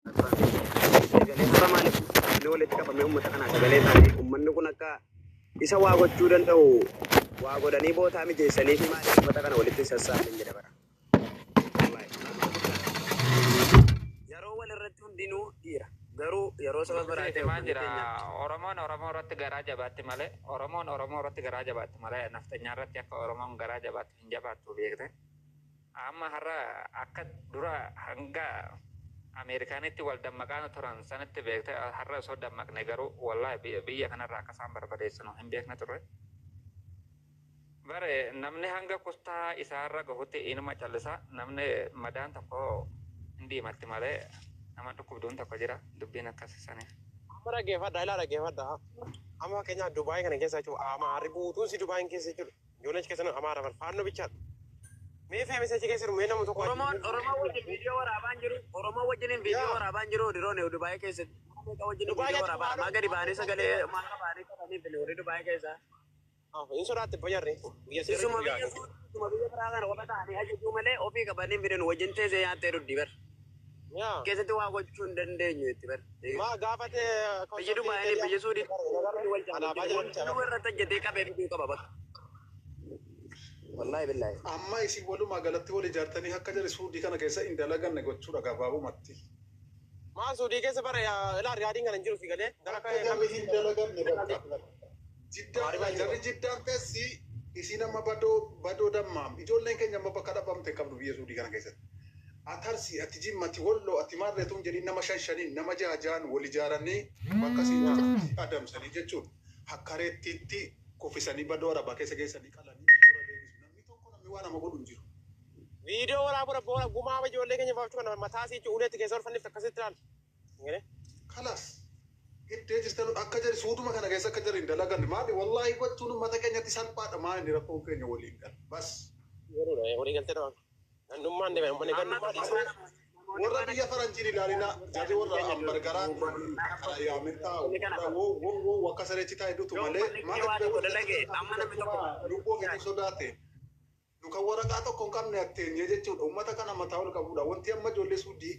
Sagalee har'a maaliif namni walitti qabamee uummata kanaa sagalee taanee uummanni kun akka isa waa gochuu danda'u waa godhanii bootaa mijeessanii fi maaliif uummata kana walitti hin sassaabne jedha bara. Wallaahi. Yeroo wal irratti hundinuu dhiira. Garuu yeroo saba biraa Sitti ta'e himaa uummanni jira. keenya Oromoon Oromoo irratti garaa jabaatti malee Oromoon Oromoo irratti garaa jabaatti malee nafxanyaa irratti akka Oromoon garaa jabaattu hin jabaattu beekte. Amma har'a akka dura hanga Ameerikaanitti wal dammaqaa turan sanitti beekte har'a osoo dammaqne garuu wallaahi biyya kanarraa akka isaan barbadeessinu hin beekne turre. Bare namni hanga kustaa isaarra gahutti inuma callisa. Namni madaan tokko hin diimatti malee nama dhukkubduun tokko jira. Dubbiin akkasi saniif. Amma dhaggeeffadha, ilaa dhaggeeffadha. Amma fakkeenyaaf Dubaay kana keessa jechuudha. Amaarri guutuun si Dubaayin keessa jechuudha. Ijoolleen achi keessa jiran Amaara bar faannoo bichaadha. Mee feemis achi keessa jiru mee nama tokko Oromoon Oromoo wajjin viidiyoo waraabaan jiru. Oromoo wajjiniin viidiyoo Yaa. waraabaan jiru diroon Dubaay keessatti. Nama meeqa wajjiniin Dubaay viidiyoo keessatti waraabaa faannoo maa gadi ba'anii sagalee maal ba'anii qabanii file warri Dubaay keessaa. Hin sodaatti bayarri. Biyya seera Isuma jiru biyya yaadu. Suudii isuma biyya biraa kana qofa ta'anii ajajuu malee ofii qabanii fidan wajjin teessee nyaattee duddi bar. Yaa. Keessatti waa gochuu hin dandeenyu itti bar. Maa gaafate Biyyi Dubaayii biyya Suudii wal Alaabaa jaalatti. jedhamu Hunduu irratti hojjetee qabee fiduu qaba bakka. Wallaahi billaahi. Amma isin walumaa galatti wal ijaartanii akka jarri Suudii kana keessa hin dalaganne gochuudha gabaabumatti. Maa Suudii keessa bara ilaa Riyaadiin kana hin jiru si galee. Gara Akka jarri hin dalaganne bakka. Jiddaan Amaari baay'ee jarri jiddaan teessi isin amma badoo badoo dammaam ijoolleen keenya amma bakka dhabamte hin qabdu biyya Suudii kana keessatti. Ati Arsii, ati Jimma, ati Walloo, ati Maarreetuun jedhiin nama shan shaniin nama jaha jahan wal ijaaranii bakka siin jirtutti adamsanii jechuudha. Hakkareettiitti kuffisanii badoo Arabaa keessa geessanii qalanii biyyoorra deebisu. Namni tokko namni waa nama godhu hin jiru. Viidiyoo waraabuu boora gumaa ijoollee keenya baafachuu kana mataa isii uleetti keessa ol fannifte akkasitti ilaali. Galee. Kalas. Iddee jirtan akka jari suutuma kana keessa akka jari hin dalaganne maali wallaahi gochuun uummata keenyatti salphaadha maali inni rakkoon keenya waliin gala bas. Galuudha walii galtee dhawaan. Gandummaan deema uummanni Amma gandummaa tokkoffaa dhiisee. namoonni Warra waan biyya faranjiin ilaalina jarri warra hambargaraa karaa yaamee taa'u Inni kana warra woo woo woo akka sareetti taa'e dutu yoo malee uummanni maal kee waa itti tokko dalage amma namni tokko lubbuu ofiitu sodaate. Nu kan waraqaa tokko hin qabne atteenyee jechuudha. Uummata kana mataa ol qabudha. Wanti amma ijoollee suudii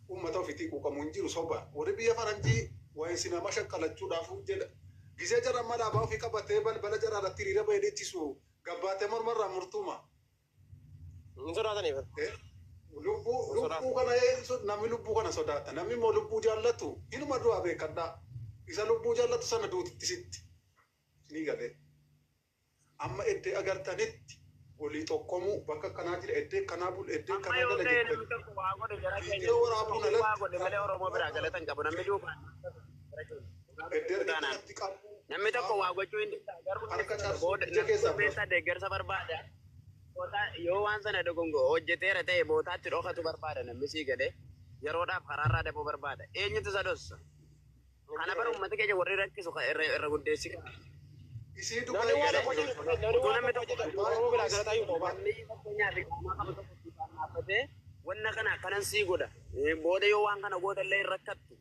uummata ofiitii quuqamu hin jiru soba. Warri biyya faranjii waa'ee sinama shaqqalachuudhaaf jedha. Gisee jara amma alaabaa ofii qabatee balbala jara irratti hiriira bahee dhiichisu gabbaatee mormarraa murtuuma. Hin sodaataniif. Eh, Lubbuu lubbuu kana namni lubbuu kana sodaata. Namni immoo lubbuu jaallatu inuma du'aa beekadhaa. Isa lubbuu jaallatu sana duutitti sitti ni galee. Amma eddee agartanitti walii tokkomuu bakka akkanaa jira eddee akkanaa bulu eddee Amma akkanaa yoo gala ta'e jettani. namni tokko waa godhe jara keenya Viidiyoo waraabuun namni waa alatti godhe malee Oromoo biraa galata hin qabu namni duubaan eddee argatanitti qabuu namni tokko waa gochuu hin danda'u garuu harka cabsuu booda ija namni keessaa keessaa deeggarsa barbaada. Bootaa yoo waan sana dogongo hojjeteera ta'e bootaatti dhokatu barbaada namni sii galee yeroodhaaf karaarraa dafuu barbaada. Eenyutu isa dhoossa? Kana bara uummata keenya warri rakkisu irra irra guddeessi qaba. Isii Namni Dubaay waa gala tokko jedhu namni Utuu waa namni tokko tokko jedhu Oromoo biraa galataa yoo ta'u baate. namni fakkeenyaaf qaamaa qabu tokko duubaan dhaabbatee wanna kana akkanan sii godha. Booda yoo waan kana goota illee hin rakkattu.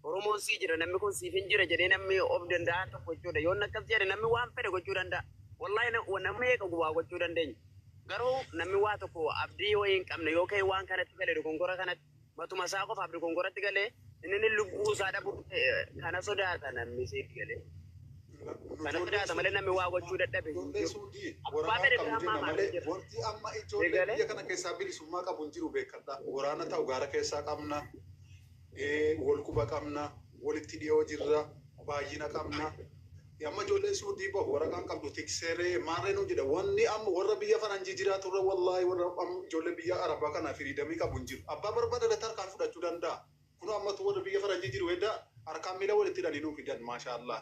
Oromoon sii jira namni kun siif hin jira jedhee namni of danda'an tokko jechuudha. Yoo inni akkas jedhe namni waan fedhe gochuu danda'a. Wallaahi namni eega waa gochuu dandeenya. Garuu namni waa tokko abdii wayii hin qabne yoo ka'e waan kanatti gale dogongora kanatti matuma isaa qofaaf dogongoratti galee inni inni lubbuu isaa dhabu kana sodaata namni siif galee. Kana sodaata malee namni waa gochuu dadhabe hin Ijoollee jiru. suudii Abbaa waraqaa fedhe qabnu biraa jenna maa malee jira. wanti amma ijoollee Eegalee. biyya kana keessaa bilisummaa qabu hin jiru beekadha. Waraana ta'u gaara keessaa qabna, wal quba qabna, walitti dhiyoo jirra, baay'ina qabna. Amma ijoollee suudii bahu waraqaan qabdu tikseeree maarree nuun jedha. Wanni amma warra biyya faranjii jiraaturra wallaahi warra amma ijoollee biyya arabaa kana firiidamii qabu hin jiru. Abbaa barbaada irratti harkaan fudhachuu danda'a. Kunoo ammatu warra biyya faranjii jiru hedda harkaan miila walitti hidhanii nuu fidan maashaallah.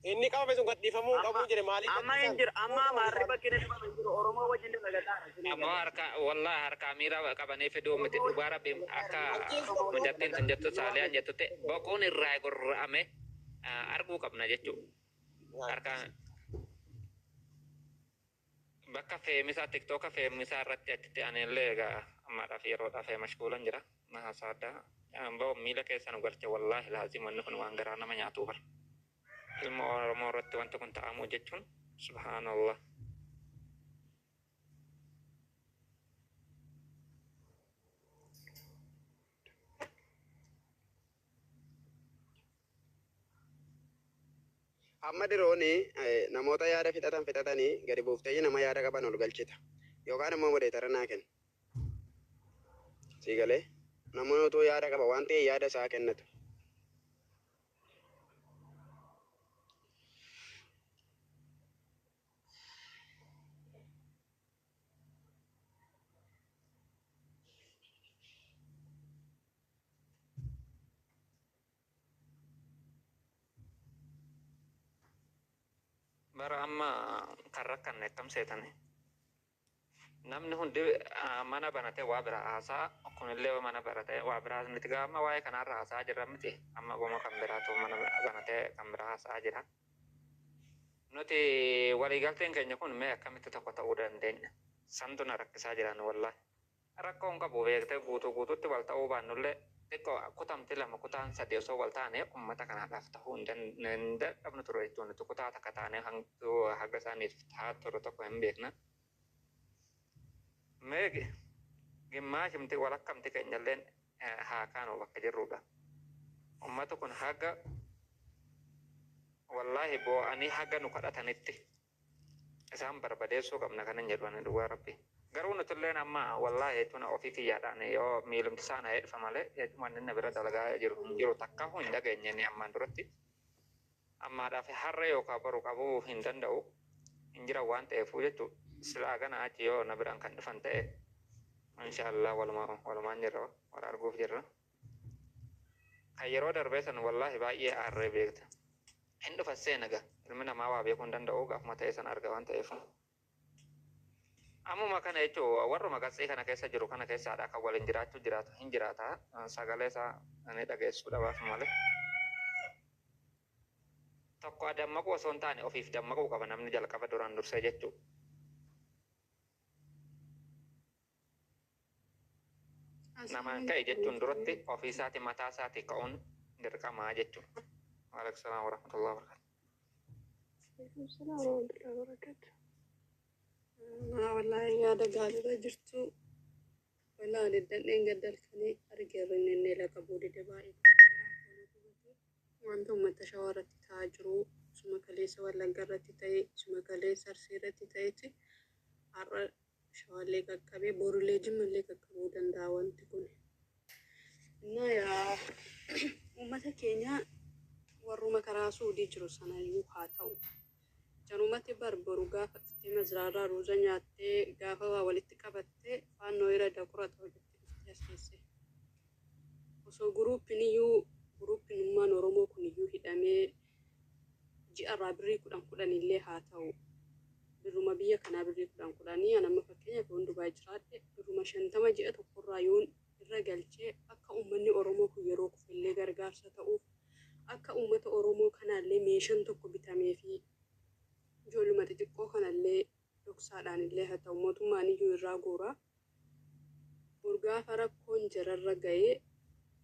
Inni qabame sun gadhiifamuu hin qabu jedhe maaliif Amma hin gadhiisan? jiru amma Amaarri bakki inni dhufame hin jiru Oromoo wajjin dalagataa Ammoo harka wallahi harkaa miira qabanii fiduu miti dhugaa rabbi akka mucattiin tun jettu saaliyaan jettutti boquun irraa gorra'ame arguu qabna jechuudha. Harka bakka feemisaa tiktooka feemisaa irratti achitti ani illee egaa ammaadhaaf yeroodhaaf mashguulan jira. Na haasaaddaa. Ba'u miila keessa nu galche wallaahi laazim wanni kun waan garaa nama nyaatuu bara. Ilma Oromoo irratti wanti kun ta'amuu jechuun subhaanallah. Amma dirooni namoota yaada fixatan fixatanii gadi buuftee nama yaada qaban ol galchita. Yookaan immoo moderator naa kenna. Sii galee namoonni utuu yaada qaba waan ta'e yaada isaa kennatu. Bara amma kan rakkanne akkam seetani. Namni hundi mana banatee waa bira haasaa, kunillee mana baratee waa biraa miti. Amma waa'ee kanarra haasaa jirra miti. Amma goma kan biraatu mana banatee kan biraa haasaa jira. Nuti waliigalteen keenya kun mee akkamitti tokko ta'uu dandeenya? Santu na rakkisaa jiran wallahi. Rakkoo hin qabu beektee, guutuu guutuutti wal ta'uu baannullee xiqqoo kutamti lama, kutaan sadi osoo wal taane uummata kanaadhaaf ta'uu hin dadhabnu ture jechuun. Nuti kutaa takka taanee haga isaaniif ta'aa ture tokko hin beekna. Mee gimmaashimti walakkamti keenyalleen haa kaanu bakka jirrudha. Uummata kun haga wallaahi boo'anii haga nu kadhatanitti isaan barbadeessuu qabna kanan jedhu ani, dhugaa rabbi. Garuu nutilleen amma wallaahi jechuun ofii kiyyaadhaan yoo miilumti isaan haa dhufa malee jechuun wanni na bira dalagaa jiru hin jiru, takka hin dhageenye ni ammaan duratti. Ammaadhaaf har'a yookaan boru qabuu hin danda'u, hin jiran waan ta'eefuu jechuudha. Silaa gana achi yoo na biraan kan dhufan ta'e, inshaallah walumaan jirra, wal arguuf jirra. Kan yeroo darbee san wallaahi baay'ee aarree beekta. Hin dhufa seenaga, ilmi namaa waa beekuu hin danda'u, gaafuma ta'e san arga waan ta'eef. Ammuma kana jechuun warruma gatsii kana keessa jiru kana keessaadha kan waliin jiraachuu jiraatu hin jiraata, sagalee isaa ni dhageessuu dhabaaf malee. Tokko dammaquu osoo hin taane ofiif dammaquu qaba namni jalqaba duraan dursee jechuudha. Namaan ka'e jechuun duratti ofii isaati mataa isaati ka'uun dirqamaa jechuudha. Waalaikum salaam warahmatullahi wabarakatuh. Alaikum salaam warahmatullahi wabarakatuh. Wallaahi yaada gaariirra jirtu. Wallaahi ani gaddalkanii argeerra inni laqa boodide baay'ee. Wanta uummata Shawaa irratti ta'aa jiru, isuma kaleessa Wallagga irratti ta'e, isuma kaleessa Arsii irratti ta'etti har'a Shawaallee qaqqabee, borulee Jimmallee qaqqabuu danda'a wanti kun. Innaa yaa uummata keenya, warruma karaa Suudii jiru sanayyuu haa ta'u. Jarumatti barbaru gaafa dhuftee mazraarraa ruuza nyaattee, gaafa waa walitti qabattee faannoo irra daqura ta'u jettee dhuftee as teesse. Osoo guruuppin iyyuu, guruuppinummaan Oromoo kun iyyuu hidhamee ji'arraa birrii 10 10 illee haa ta'u. Birruma biyya kanaa birrii 10 10, an amma fakkeenyaaf yoon Dubaay jiraadhe, birruma 50 ji'a tokkorraa yoon irra galchee, akka uummanni Oromoo kun yeroo kufellee gargaarsa ta'uuf, akka uummata Oromoo kanaallee meeshaan tokko bitamee fi ijoolluma xixiqqoo kanallee dhoksaadhaan illee haa ta'u mootummaan iyyuu irraa guura. Bor gaafa rakkoon jararra ga'ee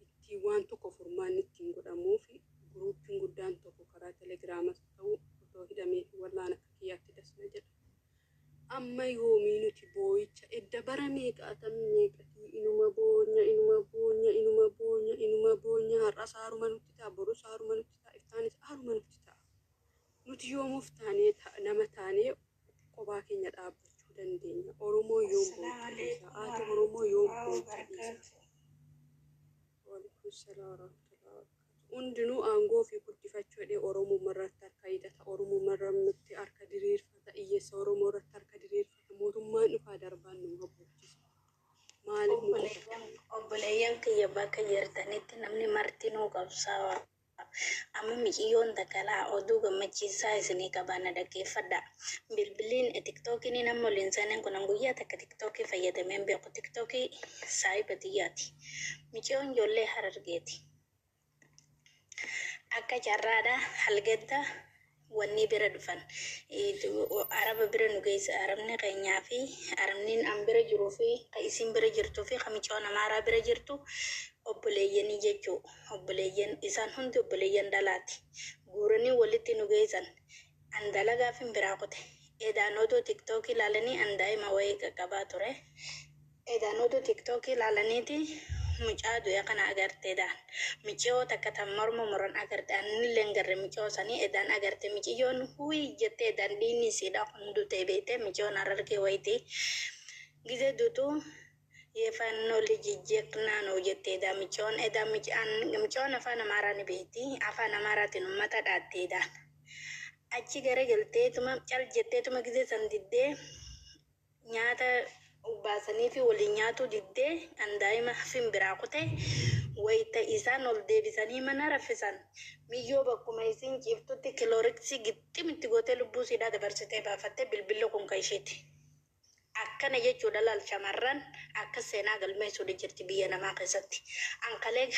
ittiin waan tokko furmaanni ittiin godhamuuf guruupiin guddaan tokko karaa telegiraamas ta'u otoo hidhamee fi wallaan akka kiyyaatti dasna jedha. Amma yoomii nuti boo'icha edda bara meeqaatam meeqatii inuma boonya, inuma boonya, inuma boonya, inuma boonya? Har'as haaruma nutti ta'a, borus haaruma nutti ta'a, iftaanis haaruma nutti ta'a. Nuti yoomuuf taanee nama taanee kophaa keenya dhaabbachuu dandeenya? Oromoo yoom boo'icha dhiisa? Haati Oromoo yoom boo'icha dhiisa? Waalaikum salaam warahmatullahi wabarakatuh. Hundinuu aangoo fi guddifachuu jedhee Oromummaa irratti harka hidhata. Oromummaa irratti harka diriirfata. Hiyyeessa Oromoo irratti harka diriirfata. Mootummaan dhufaa darbaan nu bochisa. Maaliif nu qofa? Obboleeyyan kiyya, bakka jirtanitti namni martinuu qabsaawaa. Amma miciyyoon takkalaa oduu gammachiisaa isinii qabaa, na dhaggeeffadha. Bilbiliin tiktookiin nama waliin seeneen kun guyyaa takka tiktookii fayyadamee hin beeku. Tiktookii saayiba xiyyaati. Miciyyoon ijoollee Harargeeti. Akka carraadha halgadda wanni bira dhufan. Araba bira nu geessa, arabni keenyaa fi arabni an bira jiruu fi ka isin bira jirtuu fi ka miciyyoon amaaraa bira jirtu obboleeyyanii jechuu. Obboleeyyan isaan hundi obboleeyyan dhalaati. Guuranii walitti nu geessan. An dalagaaf hin biraa kute. Edaan odoo tiktookii ilaalanii, an daa'ima wayii qaqqabaa ture. Edaan odoo tiktookii ilaalaniiti Mucaa du'e kana agarte edaan. Miciyoo takka tan morma muran agarte. Anillee hin garre miciyoo sanii edaan agarte. Miciyyoon huyi jettee edaan dhiigni isiidha kun dutee beekte miciyoon Harargee wayitii. Gizee duutu የፋኖ ልጅ ጀግና ነው jette edaa miciyoon edaa miciyoon afaan Amaaraa ni beekti. Afaan Amaaraatiin uummata dhaatte edaan. Achi gara galteetuma cal jetteetuma gizee san diddee nyaata baasanii fi waliin nyaatu diddee kan daa'ima hafin biraa kute wayita isaan ol deebisanii mana raffisan miyyoo bakkuma isiin ciiftutti kilooriksii gixximitti gootee lubbuu siidhaa dabarsitee baafattee bilbilli kun kan isheeti. Akkana jechuudha laal shamarran akka seenaa galmeessuudha jirti biyya namaa keessatti. Ankalee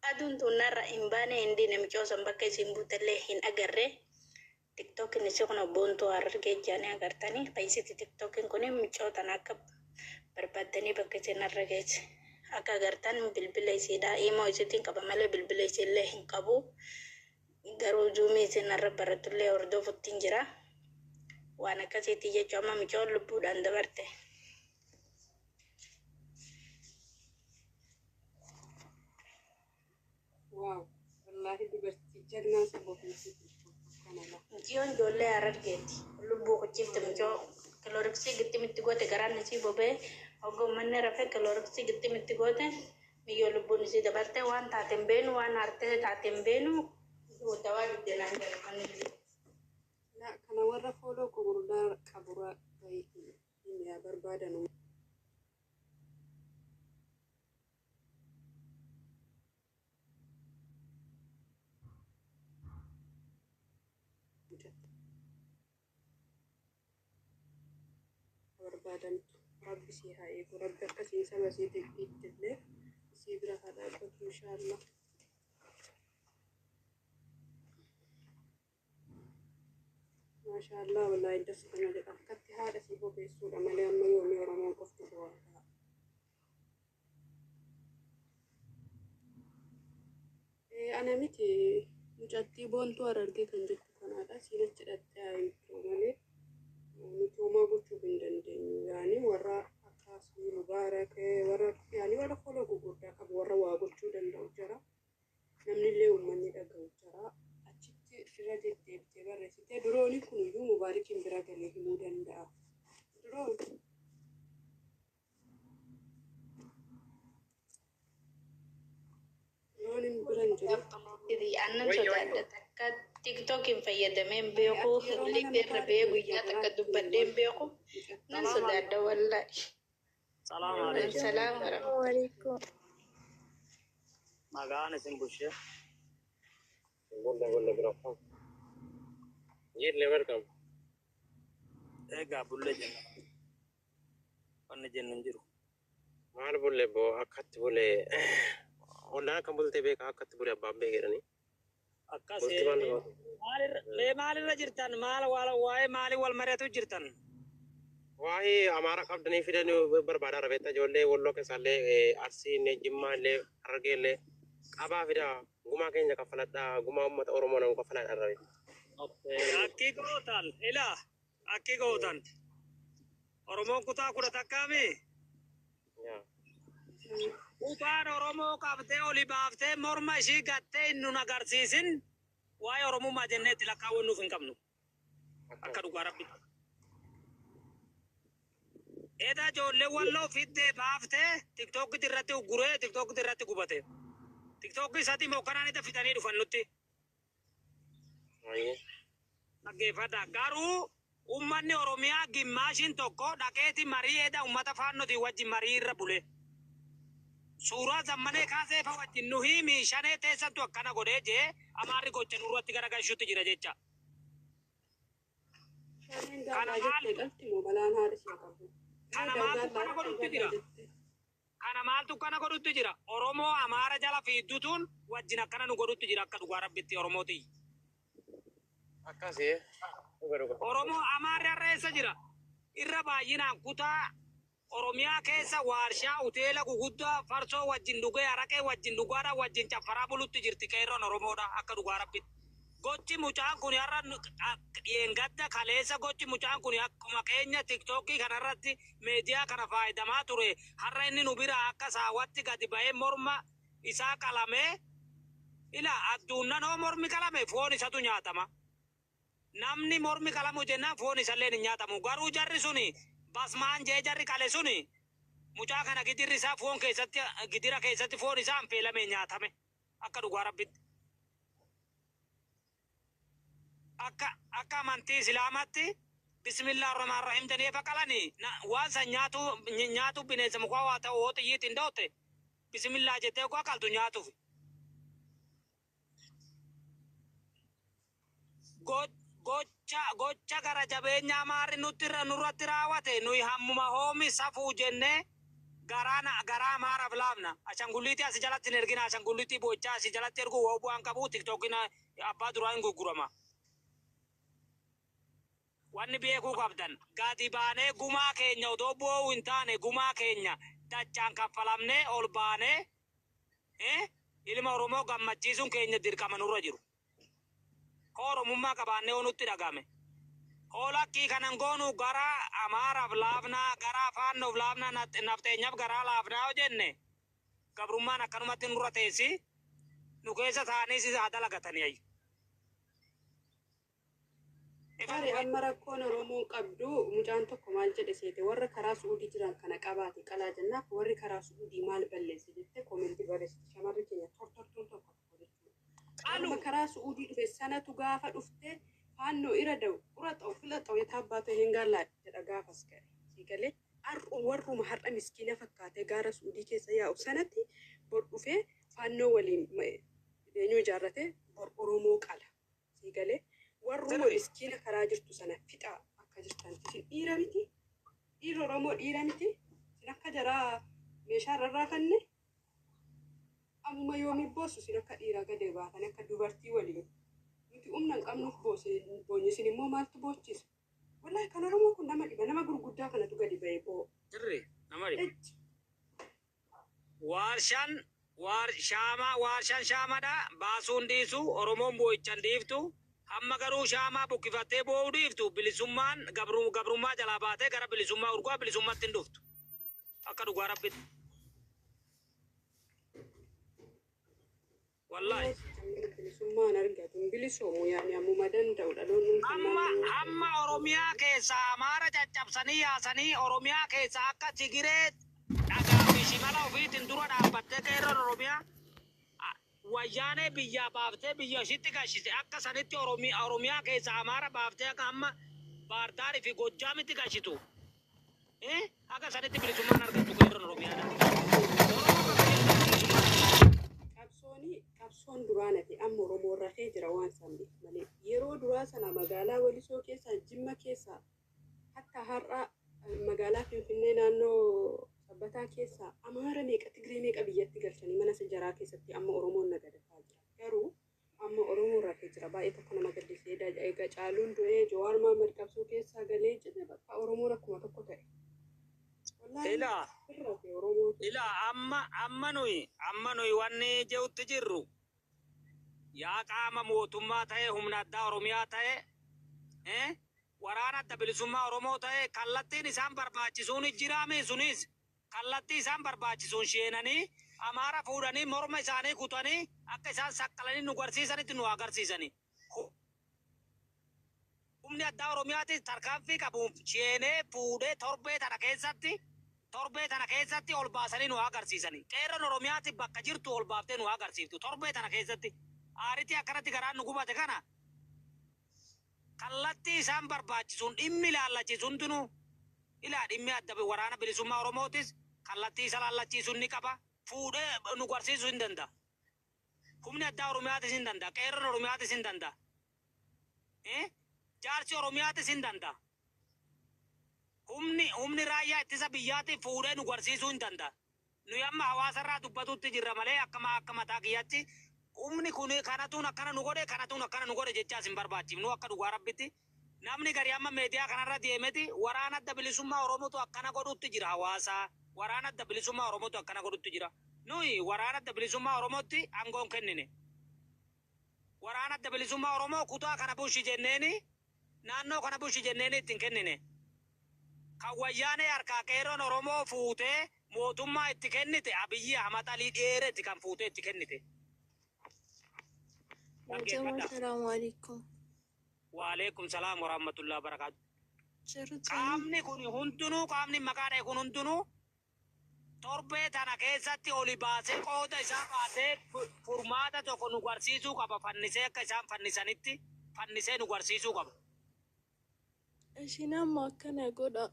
aduun tunnarra hin baane hin diine micoo san bakka isiin buutellee hin agarree. Tiktookin isii kun boontuu Harargee jaanii agartanii fayyisiti tiktookin kun micoo tana akka barbaaddanii bakka isin irra geesse. Akka agartan bilbila isiidha. Imoo isiitiin qaba malee bilbila isiillee hin qabu. Garuu zuumii isin irra baratullee hordofuttiin jira. Waan akkasiitti jechuun amma micoon lubbuudhaan dabarte. Waaw, wallaahi dubartii jagnaa saba ofiitii kana. Miciyyoon ijoollee Harargeeti. Lubbuu kuchifte micoo kilooriksii gixximitti goote garaan isii bobee hogga uummanni rafee kilooriksii gixximitti goote miyyoo lubbuun isii dabarte waan taate hin beenu waan hartee taate hin beenu dawaa diddeenaan jedhu. La kana warra fooloo gurguddaa qaburraa hin barbaadan. Barbaadantu rabbi sii haa eegu, rabbi akkasiin saba isii ittillee isii bira haa dhaabbatu inshaallah. Maashaallah, wallaahi das nama jedha. Akkatti haadha sii bobeessuudha malee amma yoomii Oromoon qofti bu'aa ta'a. Ana miti, mucattii boontuu Harargee kan jettu kanaadha. Siin achi dhattee haa himtu malee nuti homaa gochuuf hin dandeenyu. Yaani warra akka Asmii Mubaarak warra yaani warra foloo gurguddaa qabu warra waa gochuu danda'u jira. Namni illee uummanni dhaga'u jira. Achitti irra deddeebitee barreessitee durooni kun iyyuu Mubaarakiin bira galee himuu danda'a. Duroon durooniin bira hin jiru. Annan sodaadha takka tiktookiin fayyadamee hin beeku liifii irra ba'ee guyyaa takka dubbadhee hin beeku nan sodaadha wallaahi. Salaam alaikum. Salaam warahmatullahi. Maqaan isin bulchee. Bulle bulle bro. Jille welcome. Egaa bulle jenna. Wanni jennu hin jiru. Maal bulle boo akkatti bulle ollaan kan bulte beeka akkatti bulle abbaan beekedhani. Akkas Bulti maal nama? Mee maalirra jirtan? Maal waa'ee maalii wal mari'atu jirtan? Waa'ee Amaara qabdanii fidanii barbaadaa rabeetta ijoollee Walloo keessaallee Arsii illee Jimmaa illee Harargee illee qabaa fidaa gumaa keenya kaffaladhaa gumaa uummata Oromoo nama kaffaladhaa rabeetta. Akki gootan ilaa akki gootan Oromoon kutaa kudha takkaami kutaan Oromoo qabdee oli baaftee morma ishii gattee hin nun agarsiisin waa'ee Oromummaa jennee itti lakkaawwannuuf hin qabnu akka dhugaa rabbi. Edaa ijoollee Walloo fiddee baaftee tiktookiti irratti ugguree tiktookiti irratti gubate. Tiktookii isaatii mookkanaan ida fidanii dhufan nutti. Dhaggeeffadha. Garuu uummanni Oromiyaa gimmaashiin tokko dhaqeeti marii eda uummata faannotii wajjin marii irra bule. Suuraa zammanee kaasee fa wajjin nu himi shanee teessattu akkana godhee jee amaarri gocha nurratti garagalchuutti jira jecha. Shaneen Kana gaadhaa jettee maaltu qalti moo balaan haadha ishee qabu. Kana maaltu kana godhutti jira? Kana maaltu kana godhutti jira? Oromoo Amaara jala fiiddutuun wajjin akkana nu godhutti jira akka dhugaa rabbitti Oromootii. Akkasii dhuga dhuga. Oromoo Amaarri har'a eessa jira? Irra baay'inaan kutaa Oromiyaa keessa waarshaa hoteela guguddaa farsoo wajjin dhugee araqee wajjin dhugaadha wajjin caffaraa bulutti jirti qeerroon Oromoodha akka dhugaa rabbitti. Gochi mucaan kun har'a dhiyeengadda kaleessa gochi mucaan kun akkuma keenya tiktookii kanarratti meediyaa kana faayadamaa ture. Har'a inni nu bira akka saawwatti gadi ba'ee morma isaa qalamee ila adduunnanoo mormi qalame foon isatu nyaatama. Namni mormi qalamu jennaan foon isallee hin nyaatamu. Garuu jarri suni basmaan jee jarri qale suni mucaa kana gidirri isaa foon keessatti gidira keessatti foon isaa anfeelamee nyaatame akka dhugaa rabbitti. Akka amantii islaamatti bismillah rahmaan rahim jedhanii efa qalanii waan san nyaatu nyaatu bineensa mukaa waa ta'u hoo xiyyiitiin dhootte bismillah jettee koo qaltu nyaatuuf. Gocha gara jabeenya amaarri nutti nurratti raawwate nuyi hammuma hoomi safuu jennee garaa amaaraaf laafna. Ashangulliitii asi jalatti hin ergina. Ashangulliitii bochaa asi jalatti ergu woo bu'aan qabu tiktookiin abbaa duraa hin gurgurama. Wanni beekuu qabdan gadi baanee gumaa keenya odoo boo'uu hin taane gumaa keenya dachaan kaffalamnee ol baanee ilma Oromoo gammachiisuun keenya dirqama nurra jiru. Koo Oromummaa qabaannee oo nutti dhagame. Koo lakkii kanan goonu gara Amaaraaf laafnaa, gara Faannoof laafnaa, nafteenyaaf garaa laafnaa yoo jenne gabrummaan akkanumatti nurra teessi nu keessa taa'anii haa dalagatanii ayyu. Taari amma rakkoon Oromoon qabdu mucaan tokko maal jedhe seete warra karaa Su'uudii jiran kana qabaate qalaa jennaaf warri karaa Su'uudii maal balleesse jettee koomentii barreessite shamarri keenya tortortuun tokko tokko jechuudha. Amma karaa Su'uudii dhufe sanatu gaafa dhufte faannoo ira da'u qura xa'u fila xa'u yetaa hin gaallaa jedha gaafas ga'e. Siigalee warruma har'a miskiina fakkaatee gaara Su'uudii keessa yaa'u sanatti bor dhufee faannoo waliin eenyu ijaarrate bor Oromoo qala. Siigalee warruma miskiina karaa jirtu sana fixaa akka jirtan isin dhiira miti. Dhiirri Oromoo dhiira miti. Isin akka jaraa meeshaa rarraafanne ammuma yoomii boossu isin akka dhiiraa gadi baatan akka dubartii waliin. Nuti humna hin qabnuuf boonye isin immoo maaltu boochisa? Wallaahi kan Oromoo kun nama dhiba nama gurguddaa kanatu gadi ba'ee boo'u. Sirri nama dhiba. Waarshaan waarshaan shaamadha baasuun dhiisu Oromoon boo'ichan dhiiftu. Hamma garuu shaamaa bukkifattee boo'uu dhiiftu bilisummaan gabrummaa jalaa baatee gara bilisummaa urgaa bilisummaatti hin dhuftu. Akka dhugaa rabbitti. Wallaahi. Bilisummaan argatu bilisoomu yaani ammuma danda'u dhaloonni Hamma Oromiyaa keessa Amaara caccabsanii yaasanii Oromiyaa keessa akka Tigiree dhagaa fi shimala ofiitiin dura dhaabbattee qeerroon Oromiyaa wayyaanee biyyaa baaftee biyya ishiitti gashite akka sanitti Oromiyaa keessa Amaara baaftee akka amma Baardaarii fi Gojjaamitti gashitu. Akka sanitti bilisummaan argattu qeerroon Oromiyaadha. Qabsoon duraa nati amma Oromoo rafee jira waan san malee yeroo duraa sana magaalaa Walisoo keessa Jimma keessa hatta har'a magaalaa Finfinnee naannoo Sabbataa keessa Amaara meeqa Tigree meeqa biyyatti galchanii mana jaraa keessatti amma Oromoon nagadataa jira. Garuu amma Oromoon rafee jira baay'ee tokko nama gaddisiisee egaa Caaluun du'ee Jawaar Mohaammed qabsoo keessaa galee jedhe bakka Oromoon akkuma tokko ta'e. Ila amma nuyi wanni jehutti jirru yaa qaama mootummaa ta'e humna addaa Oromiyaa ta'e waraana adda bilisummaa Oromoo ta'e kallattiin isaan barbaachisuun jiraame sunis kallattii isaan barbaachisuun sheenanii Amaara fuudhanii morma isaanii kutanii akka isaan saqqalanii nu garsiisanitti nu agarsiisanii. Humni addaa Oromiyaatis tarkaanfii qabuun sheenee fuudhee torbee tana keessatti ol baasanii nu agarsiisanii. Qeerroon Oromiyaati bakka jirtu ol baaftee nu agarsiiftu torbee tana keessatti. Aaritii akkanatti garaan nu gubate kana kallattii isaan barbaachisuun dhimmi ilaallachiisuun hundinuu ilaa dhimmi adda waraana bilisummaa Oromootis kallattii isa laallachiisuun ni qaba. Fuudhee nu garsiisuu hin danda'a. Humni addaa Oromiyaatis hin danda'a. Qeerroon Oromiyaatis hin danda'a. Jaarsi Oromiyaatis hin danda'a. Humni raayyaa ittisa biyyaatti fuudhee nu garsiisuu hin danda'a. Nuyi amma hawaasarraa dubbatutti jirra malee akka mataa kiyyaatti humni kun kanatuun akkana nu godhe kanatuun akkana nu godhe jechaas hin barbaachifnu akka dhugaa rabbitti. Namni gari amma meediyaa kanarra deemeti waraana adda bilisummaa Oromootu akkana godhutti jira hawaasaa. Waraana adda bilisummaa Oromootu akkana godhutti jira. Nuyi waraana adda bilisummaa Oromootti aangoon kennine. Waraana Adda Bilisummaa Oromoo kutaa kana bulchi jenneeni, naannoo kana bulchi jenneeni itti hin kennine. Kan Wayyaanee harkaa Qeerroon Oromoo fuutee mootummaa itti kennite Abiyyi Ahmad Alii Dheereeti kan fuutee itti kennite. Yaa jamaa Dhaggeeffadhaa. salaamu alaikum. Waalaikum salaam warahmatullahi wabarakatuh. Jirtanii Qaamni kun hundinuu, qaamni maqaa dha'e kun hundinuu torbee tana keessatti oli baasee qooda isaa baasee furmaata tokko nu garsiisuu qaba. Fannisee akka isaan fannisanitti fannisee nu garsiisuu qaba. Ishiin amma akkana godha.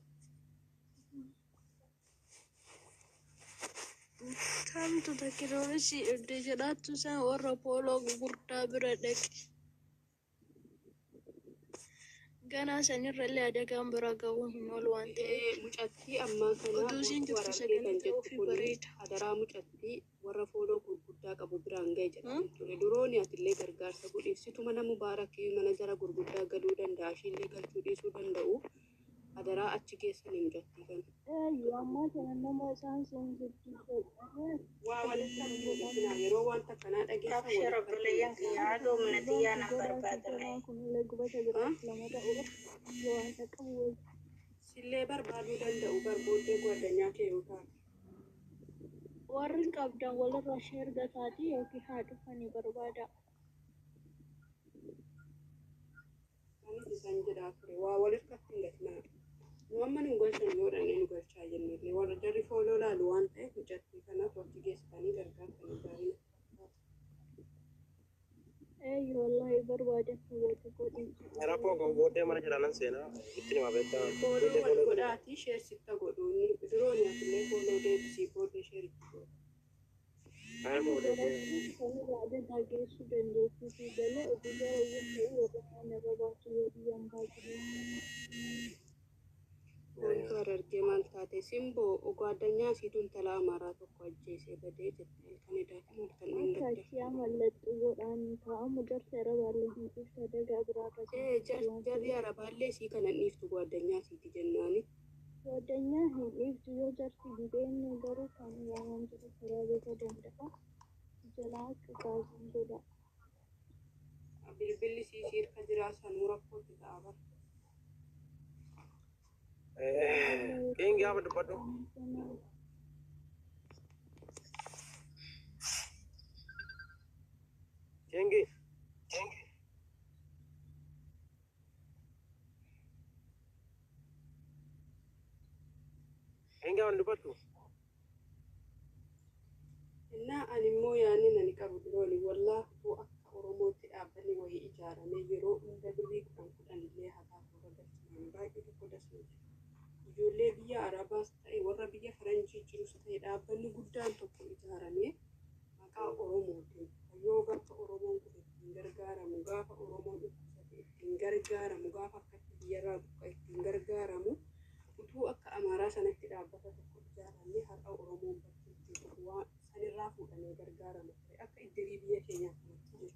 Kamtu tekinoloojii erga jedhaattu san warra pooloo gurguddaa bira dhaqe. Ganaa sanirrallee adagaan bira ga'uu hin oolu waan ta'eef. Mucattii ammaa kana Utuu isiin Boontuu jirtu Harargee sagalee kan jettu ta'uufii kun bareeda. adaraa mucattii warra fooloo gurguddaa qabu biraan gahe jedhama ture. Durooni atillee gargaarsa godhiif situ mana Mubaarakii mana jara gurguddaa galuu danda'a ishiillee galchuu dhiisuu danda'u adaraa achi geessanii mucattii kana. Eeyyuu ammaa kana nama isaan sun gidduu godhame Waa walitti kan hin godhan. dhiisinaa yeroo wanta akkanaa dhageessan Abshir walitti obboleeyyan hin kiyya dhiisinaa. haga humna Dhugaa xiyyaa nan godhaa barbaadame. siganaa kunillee gubata Ha? jiraatu lama ta'uuf yoo waan qabu wayya. Sillee barbaaduu danda'u bar booddee gwaaddanyaa kee yoo taate. Warri qabdan walirraa ishee ergataatii yookiin haa dhufanii barbaada. Anis isaan jedhaa ture waa wal harkatti hin gatinaa. Nu amma nu galchan yoo dhannee nu galchaa jennellee warra jarri fooloo laalu waan ta'eef mucattii kanaaf achi geessitanii gargaartanii gaarii natti fakkaata. Eeyyuu wallaahi barbaadan hubatu godhin. Rakkoo qabu booddee mana jira nan seenaa itti nima beektaa Fooloo booddee wal fooloo godhe. godhaatii sheer sitta godhu inni durooni atillee fooloo deebisii booddee sheer itti godhu. Ayyaama Ani booddee. godhachuun sanirraa adagaa geessuu dandeettii fi galee oduu gara wayya ta'uu warra kaan irra baatu yoo biyyaan baatu. Boontuu Harargee maal taate simboo ogwaaddanyaa isiitu intala Amaaraa tokko ajjeesee badee jette halkan edaati halkan Akka dheengadda. achi mallattoo godhaan taa'amu jarsa arabaallee hin dhiiftu adagaa biraarra Ee jirti waan jarri ta'eef. Arabaallee isii kana hin dhiiftu gwaaddanyaa isiiti jennaani. Waddanyaa hin dhiiftu yoo jarsi hin beekne garuu kan waamaan jiru karaa beekuu danda'a. Jalaa qisaasuun godha. Bilbilli isii siirka jiraa sanuu rakkootti ta'a bara. King gaafa dubbadhu. Kingi. Kingi gaafa dubbadhu. Innaa ani immoo yaadni ani qabu durooni wallaahi utuu akka Oromootti dhaabbanni wayii ijaaramee yeroo hunda birrii kudhan kudhan illee haa taatu irra galchinaan baay'ee tokko dasna jedha. Ijoollee biyya Arabaas ta'e warra biyya Faranjii jirus ta'e dhaabbanni guddaan tokko ijaaramee maqaa Oromootiin yoo gaafa Oromoon kufe ittiin gargaaramu gaafa Oromoon dhukkubsate ittiin gargaaramu gaafa akkatti biyyarraa buqqa'e ittiin gargaaramu utuu akka Amaaraa sanatti dhaabbata tokko ijaaramee har'a Oromoon bakki ittiin dhufu waan sanirraa fuudhamee gargaarama ture akka iddirii biyya keenyaa kanatti jechuudha.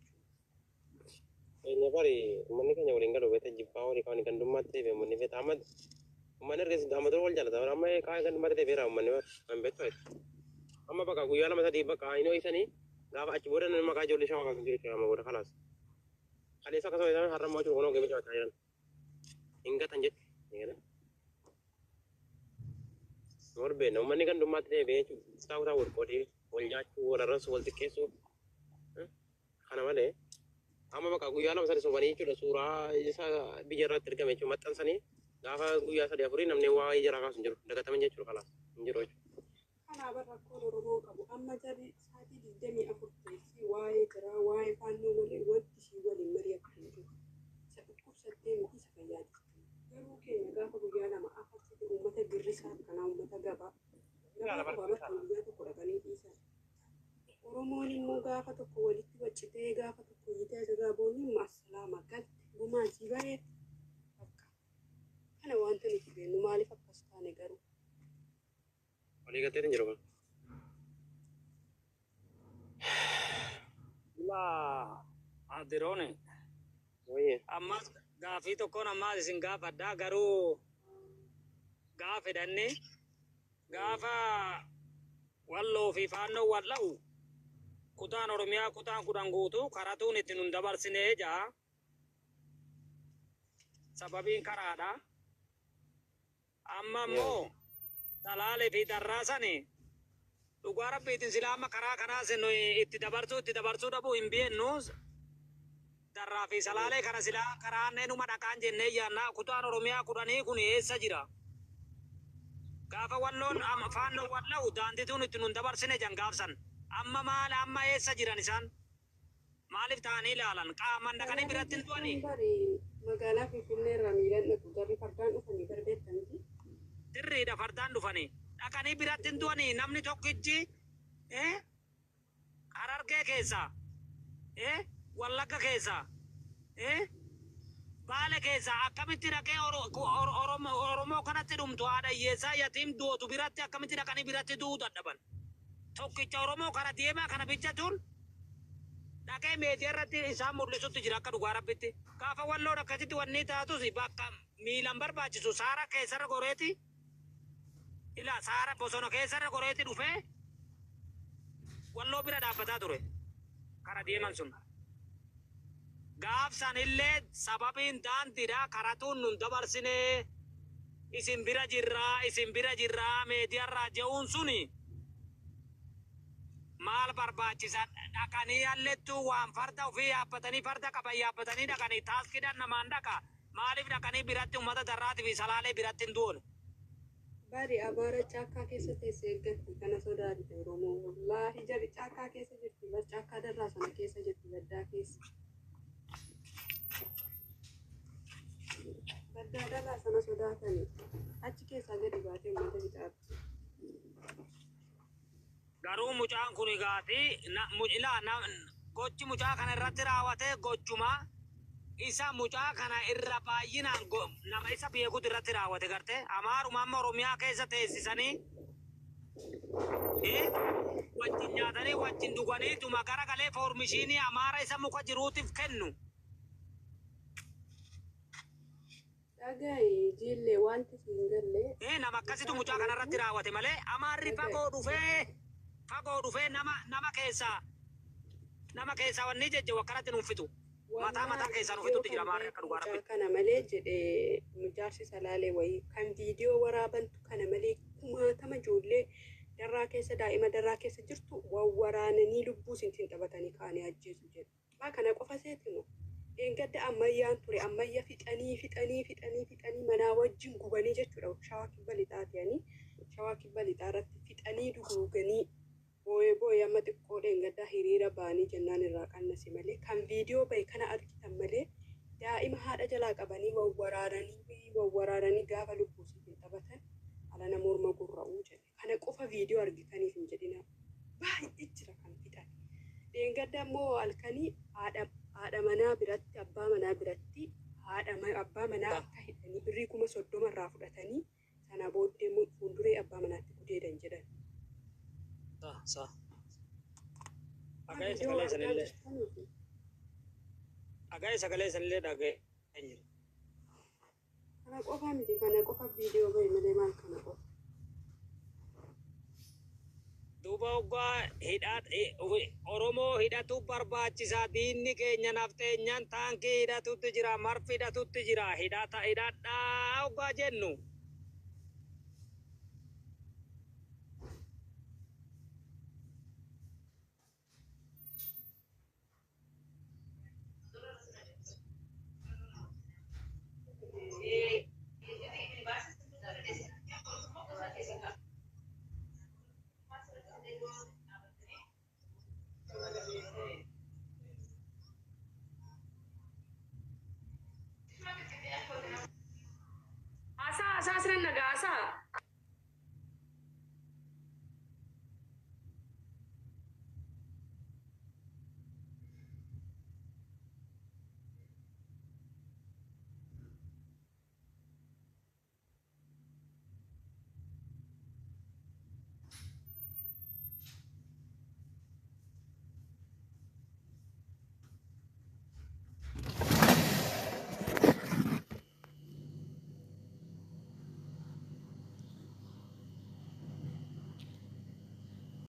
Keenya bari uummanni keenya waliin galu beektaa jibbaa walii qaban gandummaatti deebi'e uummanni beektaa amma uummanni erga amma dura wal jaalata amma kaan gandummaatti deebi'eera uummanni bari kan beektu amma bakka guyyaa lama sadii bakka hin ho'isanii gaafa achi booda namni maqaa ijoollee shawaa kaasu jiru jechuudha amma booda kalaas. Kaleessa akkasuma isaan har'a immoo jiru kunoo geemee jabaachaa jiran hin gatan jechuudha. Wal beekna uummanni gandummaatti deebi'ee jechuudha kutaa kutaa wal qoodee wal nyaachuu wal arrabsuu wal xiqqeessuu kana malee amma bakka guyyaa lama sadii sobanii jechuudha suuraa isa biyya irratti ergame jechuudha maxxansanii gaafa guyyaa sadii afurii namni waa'ee jaraa kaasu hin jiru dagataman jechuudha kalaas hin jiru jechuudha. Kanaaf rakkoon Oromoo qabu amma jarri sa'aatii 24 teessee waa'ee jiraa waa'ee faannoo malee wanti ishii waliin mari'attu hin jiru. Isa dhukkubsattee miti isa fayyaa jirtu. Garuu keenya gaafa guyyaa lama afarsite uummata girrisaa akkanaa uummata gabaa gabaa qofaa bakka guyyaa tokko dhaqanii dhiisan. Oromoon immoo gaafa tokko walitti waccitee gaafa tokko iyyitee asirraa boonyi assalaama galte gumaan sii bahee bakka. Kana wanta nuti beennu maaliif akkas taane garuu. Walii galtee hin jiru kun. Laa adiroone Wayye. ammas gaafii tokkoon ammas isin gaafadhaa garuu gaafedhanne gaafa walloo fi faannoo wal dha'u Kutaan Oromiyaa kutaan 10 guutuu karatuun itti nun dabarsinee jaa. Sababiin karaadha. Amma immoo Salaalee fi Darraa sani dhugaa rabbiitiin silaa amma karaa kanaas nuyi itti dabarsuu dhabuu hin beeknu. Darraa fi Salaalee kana silaa karaa numa dhaqaan jennee yaannaa. Kutaan Oromiyaa 10 kun eessa jira? Gaafa Walloon Faannoo walla'u daandituun itti nun dabarsine jan gaafsan. Amma maal, amma eessa jiran isaan? Maaliif ta'anii ilaalan? Qaaman dhaqanii biratti hin du'anii? Bari magaalaa Finfinnee irraa miilaan dhaqu, jarri fardaan dhufanii barbeettanti. Dirriidha, fardaan dhufanii. Dhaqanii biratti hin du'anii? Namni tokkichi Harargee keessaa, Wallagga keessaa, Baale keessaa akkamitti dhaqee Oromoo kanatti dhumtu, haadha hiyyeessaa yatiim du'otu biratti akkamitti dhaqanii biratti du'uu dadhaban? Tokkicha Oromoo kana deemaa kana bichatuun dhaqee meediyaa irratti isaan mul'isutti jira akka dhugaa rabbitti. Gaafa Walloon akkasitti wanni taatus bakka miilan barbaachisu saara keessarra goreeti. Ila saara bosona keessarra goreeti dhufee Walloo bira dhaabbataa ture. Kara deeman sun. Gaafsan illee sababiin daandiidha, karatuun nun dabarsinee, isin bira jirraa, isin bira jirraa meediyaarraa je'uun suni maal barbaachisa? Dhaqanii allettuu waan farda ofii yaabbatanii, farda qaban yaabbatanii dhaqanii taaskidhaan namaan dhaqa. Maaliif dhaqanii biratti ummata Darraatii fi Salaalee biratti hin du'oon? Bari Amaara caakkaa keessa teessee eeggatti, kana sodaate Oromoo. Wallaahi jarri caakkaa keessa jirti. Bar caakkaa Darraa sana keessa jirti, baddaa keessa. Baddaa Darraa sana sodaatani. Achi keessaa gadi baatee uummata fixaatti. Garuu mucaan kun egaati ilaa gochi mucaa kana irratti raawwate gochuma isa mucaa kana irra baay'inaan nama isa beekutu irratti raawwate. Garte Amaaruma amma Oromiyaa keessa teessisanii wajjin nyaatanii wajjin dhuganiituma gara galee foormishiinii Amaara isa muka jiruutiif kennu. Dhaga'i jillee, wanti siin galle. Nama akkasitu mucaa kana irratti raawwate malee Amaarri fagoo dhufee nama keessaa wanni jejjewu akkanatti nuun fitu. Mataa mataa keessaa nu fitutti jira Amaarri akka dhugaa Mucaa rabbi. kana malee jedhee jaarsi Salaalee wayii, kan viidiyoo waraabantu kana malee kumaatama ijoollee Darraa keessa, daa'ima Darraa keessa jirtu wawwaraananii lubbuu isintiin taphatanii kaanii ajjeesu jedhu. Maa kana qofa seeti moo? Dheengadda ammayyaan ture, ammayya fixanii fixanii fixanii fixanii manaa wajjin gubanii jechuudha. Shawaa Kibba Lixaa ta'anii Shawaa Kibba Lixaa irratti fixanii duguuganii boo'ee boo'ee amma xiqqoo dheengaddaa hiriira ba'anii jennaan irraa qannase malee, kan viidiyoo bahe kana argitan malee, daa'ima haadha jalaa qabanii wawwaraananii wawwaraananii gaafa lubbuu isiitiin taphatan alana morma gurra'uu jedhe. Kana qofa viidiyoo argitaniif hin jedhina. Baay'ee jira kan fixan. Dheengadda immoo halkanii haadha manaa biratti, abbaa manaa biratti, haadha abbaa manaa akka hidhanii birrii 30,000 irraa fudhatanii sana booddee immoo fuulduree abbaa manaatti gudeedan jedhan. Sa sa. Dhaga'ee Viidiyoo sagalee argaa sanillee jirtaniifi. Dhaga'ee sagalee sanillee dhaga'ee hin jiru. Kana qofa miti, kana qofa viidiyoo bahe malee maal kana qofa. Duuba hoggaa hidhaa Oromoo hidhatu barbaachisaa. Diinni keenya nafteenyaan taankii hidhatutti jira, marfi hidhatutti jira, hidhata hidhadhaa hoggaa jennu. Haasaa haasaa, sinan nagaa haasaa.